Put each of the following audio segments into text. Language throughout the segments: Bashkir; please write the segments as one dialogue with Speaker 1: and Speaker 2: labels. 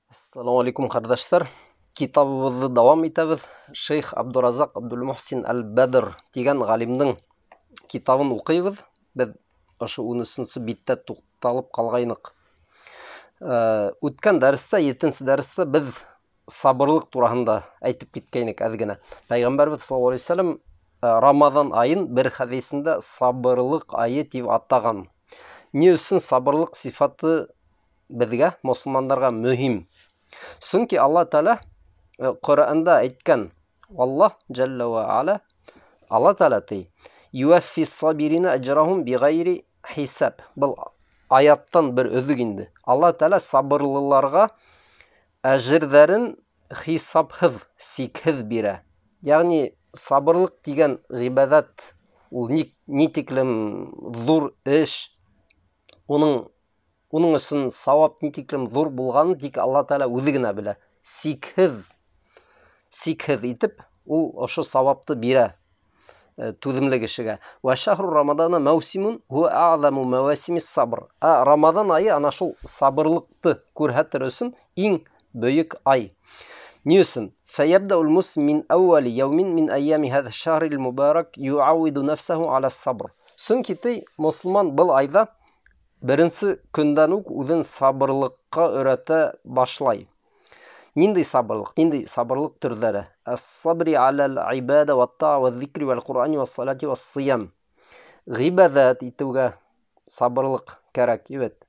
Speaker 1: Ассаламу алейкум, ҡәрҙәштәр. Китабыбыҙҙы дауам итәбеҙ. Шейх Абдуразаҡ Абдулмухсин Әл-Бәдр тигән ғалимдың китабын уҡыйбыҙ. Беҙ ошо 13-нсө биттә туҡталып ҡалғайныҡ. Үткән дәрестә, 7-нсе дәрестә беҙ сабырлыҡ тураһында әйтеп киткәйнек әҙ генә. Пәйғәмбәрбеҙ саллаллаһу алейһи вәсәләм Рамаҙан айын бер хәдисендә сабырлыҡ айы тип атаған. Ни өсөн сабырлыҡ сифаты беҙгә, мосолмандарға мөһим? Сөнки Алла Тәғәлә Ҡөрьәндә әйткән, Аллаһ Джәллә вә Аля, Алла Тәғәлә ти, юәффи сабирина әжрахум биғайри хисаб. Был аяттан бер өҙөк инде. Алла Тәғәлә сабырлыларға әжерҙәрен хисапһыҙ, сикһеҙ бирә. Ягъни сабырлыҡ тигән ғибәҙәт ул ни тиклем ҙур эш, уның өсөн сауап ни тиклем ҙур булғанын тик Алла Тәғәлә үҙе генә белә. Сикһеҙ, сикһеҙ итеп ул ошо сауапты бирә түҙемле кешегә. Вә шәһру Рамадана мәүсимун һуә а'заму мәвасимис сабр. Ә Рамаҙан айы ана шул сабырлыҡты күрһәтер өсөн иң бөйөк ай. Ни өсөн? Фәйәбдәул муслим мин әүвәли яумин мин әйями һәҙә шәһрил мубарак юауиду нәфсәһу аля сабр. Сөнки ти мосолман был айҙа беренсе көндән үк үҙен сабырлыҡҡа өйрәтә башлай. Ниндәй сабырлыҡ? Ниндәй сабырлыҡ төрҙәре? Ас-сабри алал ибада ват-таа ваз-зикри вал-Ҡуръани вас-салати вас-сиям. Ғибәҙәт итеүгә сабырлыҡ кәрәк, бит.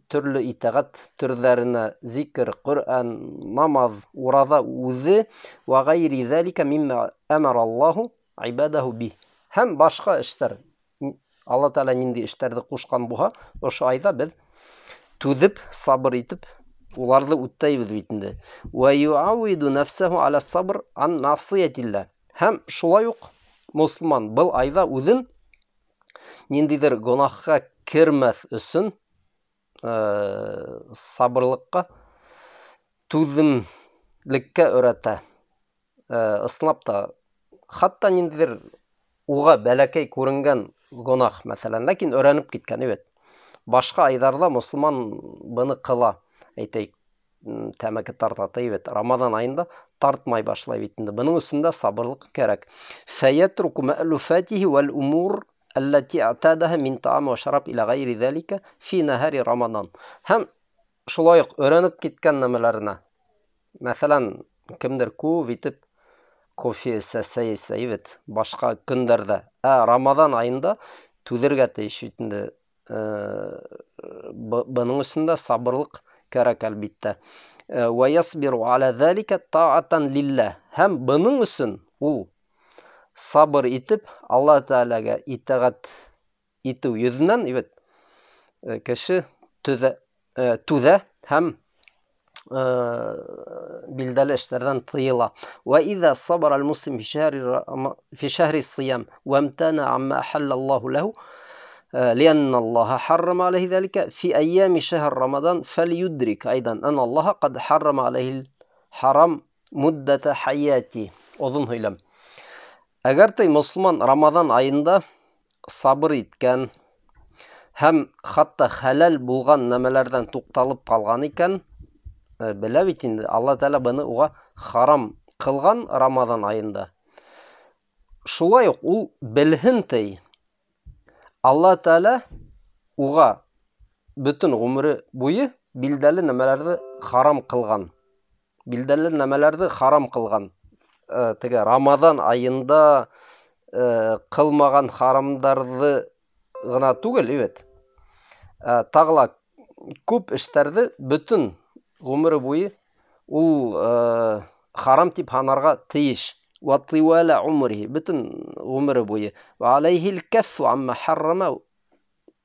Speaker 1: Төрлө итәғәт төрҙәренә зикр, Ҡөрьән, намаҙ, ураҙа үҙе ва ғайри залика мимма амара Аллаһу ибадаһу би. Һәм башҡа эштәр. Алла Тәғәлә ниндәй эштәрҙе ҡушҡан булһа, ошо айҙа беҙ түҙеп, сабыр итеп уларҙы үтәйбеҙ бит инде. Ва юауиду нәфсәһу аля сабр ан мәсиятилла. Һәм шулай уҡ мосолман был айҙа үҙен ниндәйҙер гонаһҡа кермәҫ өсөн сабырлыҡҡа, түҙемлеккә өйрәтә. Ысынлап та, хатта ниндәйҙер уға бәләкәй күренгән гонаһ, мәҫәлән, ләкин өйрәнеп киткән, бит. Башҡа айҙарҙа мосолман быны ҡыла, әйтәйек, тәмәке тарта, бит. Рамаҙан айында тартмай башлай бит инде. Бының өсөн дә сабырлыҡ кәрәк. Фәйәтруку мәълүфәтиһи вәл умур әлләти аътадаһа мин таам ва шараб иля ғайри залика фи наһари Рамадан. Һәм шулай уҡ өйрәнеп киткән нәмәләренә. Мәҫәлән, кемдер күп итеп кофе эсә, сәй эсә, бит, башҡа көндәрҙә. Ә Рамаҙан айында түҙергә тейеш бит инде. Бының өсөн дә сабырлыҡ кәрәк, әлбиттә. Вә ясбиру аля залика таатан лилла. Һәм бының өсөн ул сабыр итеп Алла Тәғәләгә итәғәт итеү йөҙөнән, бит, кеше түҙә һәм билдәле эштәрҙән тыйыла. Вә иҙа сабара аль-муслим фи шәһри сиям вәмтана амма ахаллаллаху ләһу, лианна Аллаһа харрама алейхи залика фи айями шәһр Рамадан фәлйудрик айдан ан Аллаһа ҡад харрама алейхи харам муддата хаяти. Оҙон һөйләм. Әгәр тей мосолман Рамаҙан айында сабыр иткән һәм хатта хәләл булған нәмәләрҙән туҡталып ҡалған икән, белә бит инде, Алла Тәғәлә быны уға харам ҡылған Рамаҙан айында. Шулай уҡ ул белһен тей, Алла Тәғәлә уға бөтөн ғүмере буйы билдәле нәмәләрҙе харам ҡылған. Билдәле нәмәләрҙе харам ҡылған. Теге Рамаҙан айында ҡылмаған харамдарҙы ғына түгел, бит. Тағы ла күп эштәрҙе бөтөн ғүмере буйы ул харам тип һанарға тейеш. Ва тиуала умрихи, бөтөн ғүмере буйы. Ва алейхил каффу амма харрама,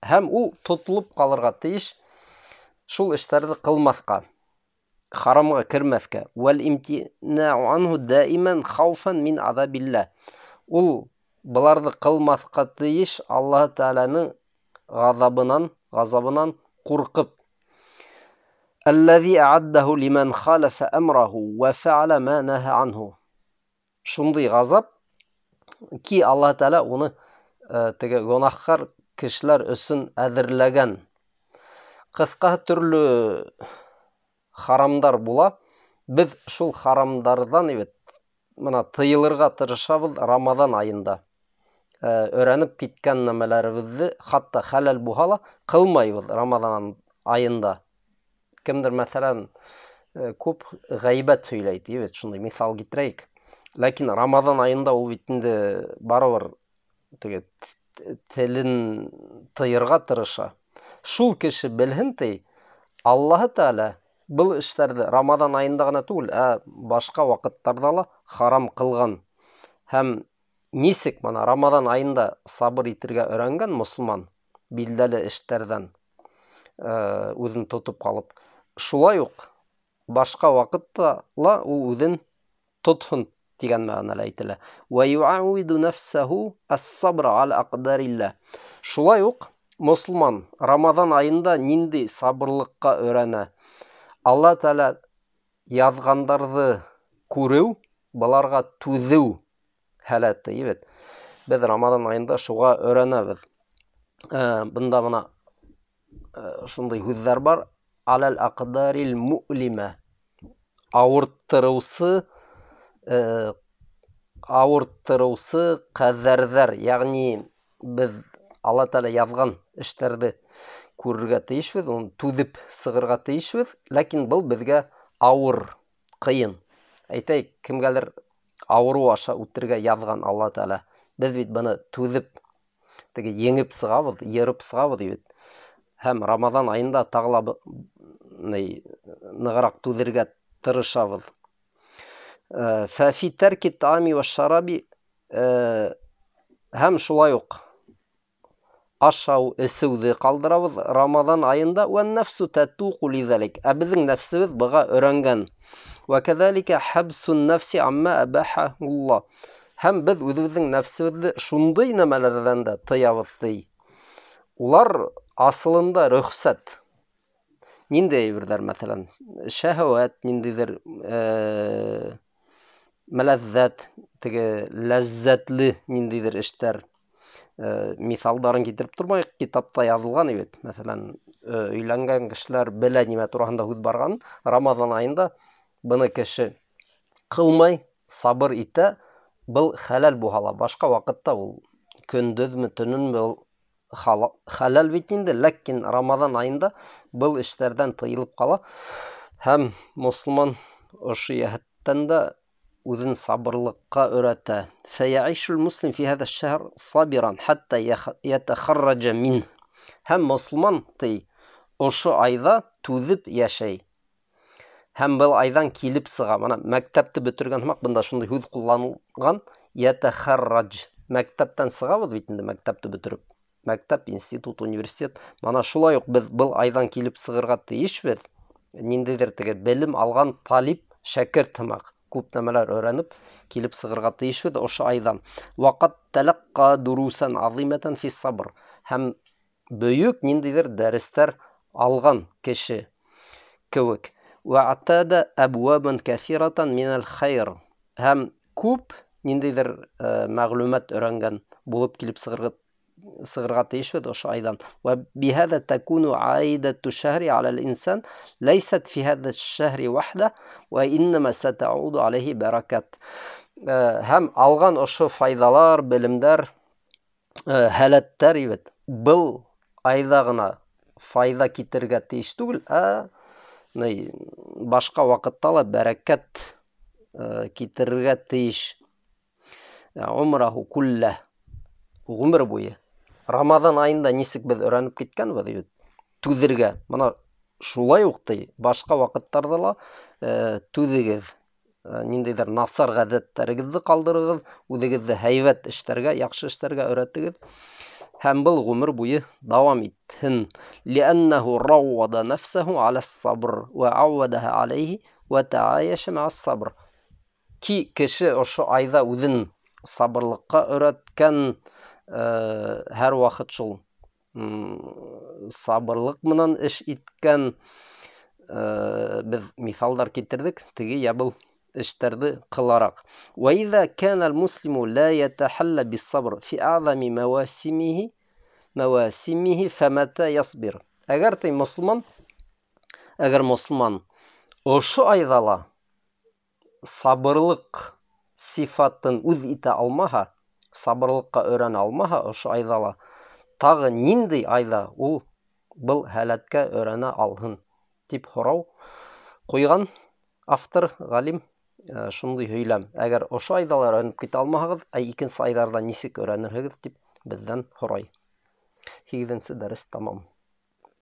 Speaker 1: һәм ул тотолоп ҡалырға тейеш шул эштәрҙе ҡылмаҫҡа, харамға кермәҫкә. Вәл имтинау анху даиман хауфан мин азабилла. Ул быларҙы ҡылмаҫҡа тейеш Аллаһ Тәғәләнең ғазабынан ҡурҡып. Әлләзи а'аддаһу лиман халафа амраху ва фа'ала ма наһа анху. Шундай ғазап ки Аллаһ Тәғәлә уны теге гонаһкар кешеләр өсөн әҙерләгән. Ҡыҫҡаһы, төрлө харамдар була. Беҙ шул харамдарҙан бит мына тыйылырға тырышабыҙ Рамаҙан айында. Өйрәнеп киткән нәмәләребеҙҙе хатта хәләл булһа ла ҡылмайбыҙ Рамаҙан айында. Кемдер мәҫәлән күп ғәйбәт һөйләй, бит шундай миҫал китерәйек. Ләкин Рамаҙан айында ул бит инде барыбер теге телен тыйырға тырыша. Шул кеше белһен ти, Аллаһы Тәғәлә был эштәрҙе Рамаҙан айында ғына түгел, ә башҡа ваҡыттарҙа ла харам ҡылған. Һәм нисек мына Рамаҙан айында сабыр итергә өйрәнгән мосолман билдәле эштәрҙән үҙен тотоп ҡалып, шулай уҡ башҡа ваҡытта ла ул үҙен тотһон тигән мәғәнәлә әйтелә. Вә юауиду нәфсәһу ас-сабра аля аҡдарилла. Шулай уҡ мосолман Рамаҙан айында ниндәй сабырлыҡҡа өйрәнә? Алла Тәғәлә яҙғандарҙы күреү, быларға түҙеү һәләте, бит. Беҙ Рамаҙан айында шуға өйрәнәбеҙ. Бында бына шундай һүҙҙәр бар: алал аҡдарил муълима, ауырттырыусы ауырттырыусы ҡәҙәрҙәр, йәғни беҙ Алла Тәғәлә яҙған эштәрҙе күрергә тейешбеҙ, уны түҙеп сығырға тейешбеҙ, ләкин был беҙгә ауыр, ҡыйын. Әйтәйек, кемгәлер ауырыу аша үтергә яҙған Алла Тәғәлә. Беҙ бит быны түҙеп, теге еңеп сығабыҙ, йырып сығабыҙ бит. Һәм Рамаҙан айында тағы ла нығыраҡ түҙергә тырышабыҙ. Фәфи тәрки таами вә шараби, һәм шулай уҡ ашау, эсеүҙе ҡалдырабыҙ Рамаҙан айында. Вә нәфсу тәтуҡу лиҙәлик, ә беҙҙең нәфсебеҙ быға өйрәнгән. Вә кәҙәликә хәбсун нәфси амма әбәхәһулла, һәм беҙ үҙебеҙҙең нәфсебеҙҙе шундай нәмәләрҙән дә тыябыҙ, ти. Улар асылында рөхсәт. Ниндәй әйберҙәр, мәҫәлән, шәһәүәт, ниндәйҙер мөләҙҙәт, теге ләззәтле ниндәйҙер эштәр. Миҫалдарын китереп тормайыҡ, китапта яҙылған бит. Мәҫәлән, өйләнгән кешеләр белә нимә тураһында һүҙ барғанын. Рамаҙан айында быны кеше ҡылмай, сабыр итә, был хәләл булһа ла. Башҡа ваҡытта ул көндөҙмө, төнөнмө ул хәләл бит инде, ләкин Рамаҙан айында был эштәрҙән тыйылып ҡала. Һәм мосолман ошо йәһәттән дә үҙен сабырлыҡҡа өйрәтә. Фәйәишул муслим фи һәҙә шәһр сабиран хатта ятахарраҗа мин. Һәм мосолман ти ошо айҙа түҙеп йәшәй. Һәм был айҙан килеп сыға. Мына мәктәпте бөтөргән һымаҡ бында шундай һүҙ ҡулланылған, ятахарраҗ. Мәктәптән сығабыҙ бит инде, мәктәпте бөтөрөп. Мәктәп, институт, университет. Мына шулай уҡ беҙ был айҙан килеп сығырға тейешбеҙ. Ниндәйҙер теге белем алған талип, шәкерт һымаҡ күп нәмәләр өйрәнеп килеп сығырға тейешбеҙ ошо айҙан. Ваҡат тәләҡҡа дурусан азиматан фи сабр. Һәм бөйөк ниндәйҙер дәрестәр алған кеше кеүек. Вә атада әбвабан кәҫиратан минәл хайр. Һәм күп ниндәйҙер мәғлүмәт өйрәнгән булып килеп сығырға тейешбеҙ ошо айҙан. Вә биһәҙә тәкүнү аидәту шәһри аләл инсан ләйсәт фи һәҙә шәһри вахда вә иннәмә сәтәуду аләйһи бәрәкәт. Һәм алған ошо файҙалар, белемдәр, һәләттәр бит был айҙа ғына файҙа китерергә тейеш түгел, ә башҡа ваҡытта ла бәрәкәт китерергә тейеш. Умраху куллә, ғүмер буйы. Рамаҙан айында нисек беҙ өйрәнеп киткәнбеҙ бит түҙергә. Мына шулай уҡ ти, башҡа ваҡыттарҙа ла түҙегеҙ. Ниндәйҙер насар ғәҙәттәрегеҙҙе ҡалдырығыҙ, үҙегеҙҙе һәйбәт эштәргә, яҡшы эштәргә өйрәтегеҙ. Һәм был ғүмер буйы дауам итһен. Лиәннәһу раввада нәфсәһу аляс-сабр ва ауадаһа алейһи ва тааяша ма'ас-сабр. Ки кеше ошо айҙа үҙен сабырлыҡҡа өйрәткән, һәр ваҡыт шул сабырлыҡ менән эш иткән. Беҙ миҫалдар китерҙек, теге йә был эштәрҙе ҡылараҡ. Вә иҙа кана ал-муслиму ла ятахалла бис-сабр фи а'зами мавасимихи фамата ясбир. Әгәр ти мосолман, әгәр мосолман Ошо айҙа ла сабырлыҡ сифатын үҙ итә алмаһа, сабырлыҡҡа өйрәнә алмаһа, ошо айҙа ла тағы ниндәй айҙа ул был һәләткә өйрәнә алһын, тип һорау ҡуйған автор, ғалим, шундай һөйләм. Әгәр ошо айҙа ла өйрәнеп китә алмаһағыҙ, ә икенсе айҙарҙа нисек өйрәнерһегеҙ, тип беҙҙән һорай. 8-нсе дәрес тамам.